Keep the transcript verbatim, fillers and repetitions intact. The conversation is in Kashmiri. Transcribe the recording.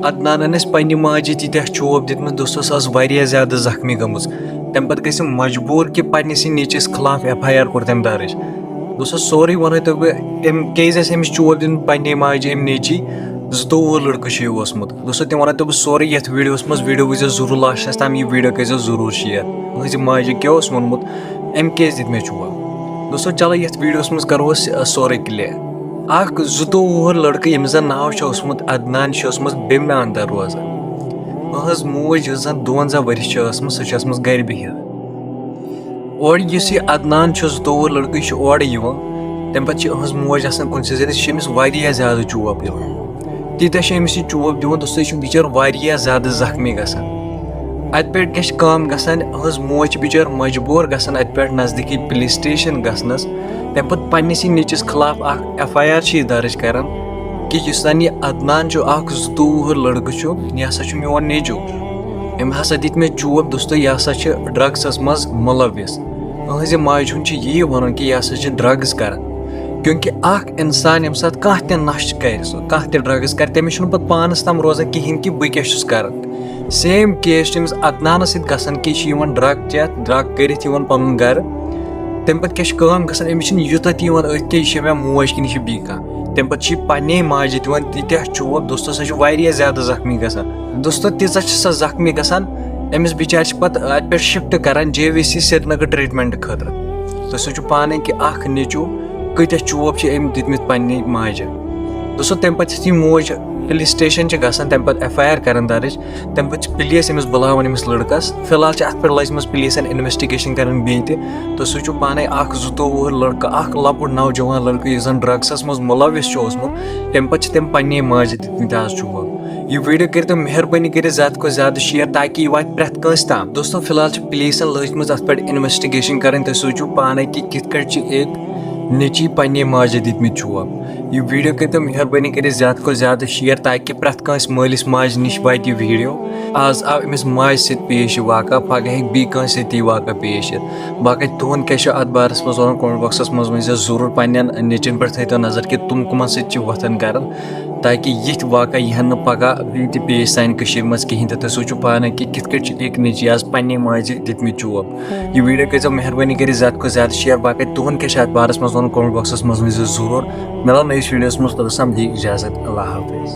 عدنانن ٲسۍ پننہِ ماجہِ تیٖتیٛاہ چوب دِتمٕتۍ، دوستو، سۄ ٲس واریاہ زیادٕ زخمی گٔمٕژ۔ تَمہِ پتہٕ گٔے سۄ مجبوٗر کہِ پننہِ سٕے نیٚچوِس خلاف ایف آی آر کوٚر تٔمۍ درٕج۔ دوستو، سورُے وَنو تۄہہِ بہٕ، أمۍ کیٛازِ ٲسۍ أمِس چوب دِتمٕتۍ پننہِ ماجہِ، أمۍ نیٚچی۔ زٕتووُہ لڑکہٕ چھُ یہِ اوسمُت۔ دوستو، تِم وَنو تۄہہِ بہٕ سورُے یَتھ ویٖڈیوَس منٛز۔ ویٖڈیو وٕچھزیو ضروٗر لاسٹَس تام، یہِ ویٖڈیو کٔرۍزیو ضروٗر شِیَر۔ تُہٕنٛزِ ماجہِ کیٛاہ اوس ووٚنمُت، أمۍ کیٛازِ دِتۍ مےٚ چوب؟ دوستو، چلو یَتھ ویٖڈیوَس منٛز کَرو أسۍ، آ، سورُے کلیئر۔ اَکھ زٕتووُہ وُہُر لڑکہٕ، ییٚمِس زَن ناو چھُ اوسمُت عدنان، چھُ اوسمُت بیمہِ اندر روزان۔ أہٕنٛز موج، یۄس زَن دُوَنزاہ ؤرِش چھِ ٲسمٕژ، سۄ چھِ ٲسمٕژ گرِ بِہِتھ۔ اورٕ یُس یہِ عدنان چھُ، زٕتووُہ لڑکہٕ، یہِ چھُ اورٕ یِوان۔ تَمہِ پتہٕ چھِ أہٕنٛز موج آسان کُنسٕے زٔنِس، یہِ چھِ أمِس واریاہ زیادٕ چوب دِوان۔ تیٖتیٛاہ چھِ أمِس یہِ چوب دِوان، دوستو، یہِ چھُ بِچٲر واریاہ زیادٕ زخمی گژھان۔ اَتہِ پٮ۪ٹھ کیٛاہ چھِ کٲم گژھان، أہٕنٛز موج چھِ بِچٲر مجبوٗر گژھان اَتہِ پٮ۪ٹھ نزدیٖکی پُلیٖس سٹیشن گژھنَس۔ تَمہِ پتہٕ پننِسٕے نیٚچوِس خلاف اکھ ایف آی آر چھِ یہِ درٕج کران کہِ یُس زَن یہِ عدنان چھُ، اکھ زٕتووُہ وُہُر لڑکہٕ چھُ، یہِ ہسا چھُ میون نیٚچو۔ أمۍ ہسا دِتۍ مےٚ چوب، دوستو، یہِ ہسا چھِ ڈرگسَس منٛز مُلوث۔ أہٕنٛزِ ماجہِ ہُنٛد چھُ یی وَنُن کہِ یہِ ہسا چھِ ڈرگٕز کران، کیونکہ اکھ انسان ییٚمہِ ساتہٕ کانٛہہ تہِ نشہٕ کرِ، سُہ کانٛہہ تہِ ڈرگٕز کرِ، تٔمِس چھُنہٕ پتہٕ پانَس تام روزان کِہیٖنۍ کہِ بہٕ کیٛاہ چھُس کران۔ سیم کیس چھُ أمِس عدنانَس سۭتۍ گژھان کہِ یہِ چھُ یِوان ڈرگ چٮ۪تھ، ڈرگ کٔرِتھ یِوان پنُن گرٕ۔ تَمہِ پتہٕ کیٛاہ چھِ کٲم گژھان، أمِس چھِنہٕ یوٗتاہ تہِ یِوان أتھۍ کہِ یہِ چھِ مےٚ موج کِنہٕ یہِ چھِ بیٚیہِ کانٛہہ۔ تَمہِ پتہٕ چھِ یہِ پننے ماجہِ دِوان تیٖتیٛاہ چوب، دوستو، سۄ چھِ واریاہ زیادٕ زخمی گژھان۔ دوستو، تیٖژاہ چھِ سۄ زخمی گژھان، أمِس بِچارِ چھِ پتہٕ اَتہِ پٮ۪ٹھ شفٹ کران J V C Srinagar treatment خٲطرٕ۔ تُہۍ سوٗنٛچِو پانے کہِ اکھ نیٚچوٗ کۭتیٛاہ چوب چھِ أمۍ دِتمٕتۍ پننہِ ماجہِ۔ دوستو، تَمہِ پتہٕ یُتھُے موج پُلیٖس سٹیشن چھِ گژھان، تَمہِ پتہٕ ایف آی آر کران درٕج، تَمہِ پتہٕ چھِ پُلیٖس أمِس بُلاوان، أمِس لڑکس۔ فی الحال چھِ اَتھ پٮ۪ٹھ لٔجمٕژ پُلیٖسن انویسٹیگیشن کران بیٚیہِ تہِ۔ تُہۍ سوٗنٛچِو پانے، اکھ زٕتووُہ وُہُر لڑکہٕ، اکھ لۄکُٹ نوجوان لڑکہٕ، یُس زن ڈرگسس منٛز مُلوث چھُ اوسمُت، تَمہِ پتہٕ چھِ تٔمۍ پننہِ ماجہِ دِتمٕتۍ آز چوب۔ یہِ ویٖڈیو کٔرِو تُہۍ مہربٲنی کٔرِتھ زیادٕ کھۄتہٕ زیادٕ شِیَر، تاکہِ یہِ واتہِ پرٛٮ۪تھ کٲنٛسہِ تام۔ دوستو، فی الحال چھِ پُلیٖسَن لٲجمٕژ اَتھ پٮ۪ٹھ اِنویسٹِگیشَن کَرٕنۍ۔ تُہۍ سوٗنٛچِو پانَے کہِ کِتھ کٲٹھۍ چھِ أکۍ نیٚچی پنٛنہِ ماجہِ دِتمٕتۍ چوب۔ یہِ ویٖڈیو کٔرِو تُہۍ مہربٲنی کٔرِتھ زیادٕ کھۄتہٕ زیادٕ شِیَر، تاکہِ پرٛٮ۪تھ کٲنٛسہِ مٲلِس ماجہِ نِش واتہِ یہِ ویٖڈیو۔ آز آو أمِس ماجہِ سۭتۍ پیش یہِ واقعہ، پَگاہ ہیٚکہِ بیٚیہِ کٲنٛسہِ سۭتۍ تہِ یہِ واقعہ پیش یِتھ۔ باقٕے تُہُنٛد کیٛاہ چھُ اَتھ بارَس منٛز وَنُن؟ کمنٹ باکسَس منٛز ؤنۍ زیو ضروٗر۔ پنٛنٮ۪ن نیٚچوٮ۪ن پٮ۪ٹھ تھٲیِو تَو نظر کہِ تِم کٕمَن سۭتۍ چھِ وۄتھان کَران، تاکہِ یِتھۍ واقعہ یِہَن نہٕ پگاہ بیٚیہِ تہِ پیش سانہِ کٔشیٖرِ منٛز کِہیٖنۍ تہِ۔ تُہۍ سوٗنٛچِو پانَے کہِ کِتھ کٲٹھۍ چھِ أکۍ نیٚچی آز پنٛنہِ ماجہِ دِتمٕتۍ چوب۔ یہِ ویٖڈیو کٔرۍزیو مہربٲنی کٔرِتھ زیادٕ کھۄتہٕ زیادٕ شِیَر۔ باقٕے تُہُنٛد کیٛاہ چھُ اَتھ بارَس منٛز وَنُن؟ کمنٹ باکسَس منٛز ؤنۍ زیو ضروٗر۔ مِلو نٔیِس ویٖڈیوَس منٛز، توٚتَس تام دِیِو اِجازت۔ اللہ حافظ۔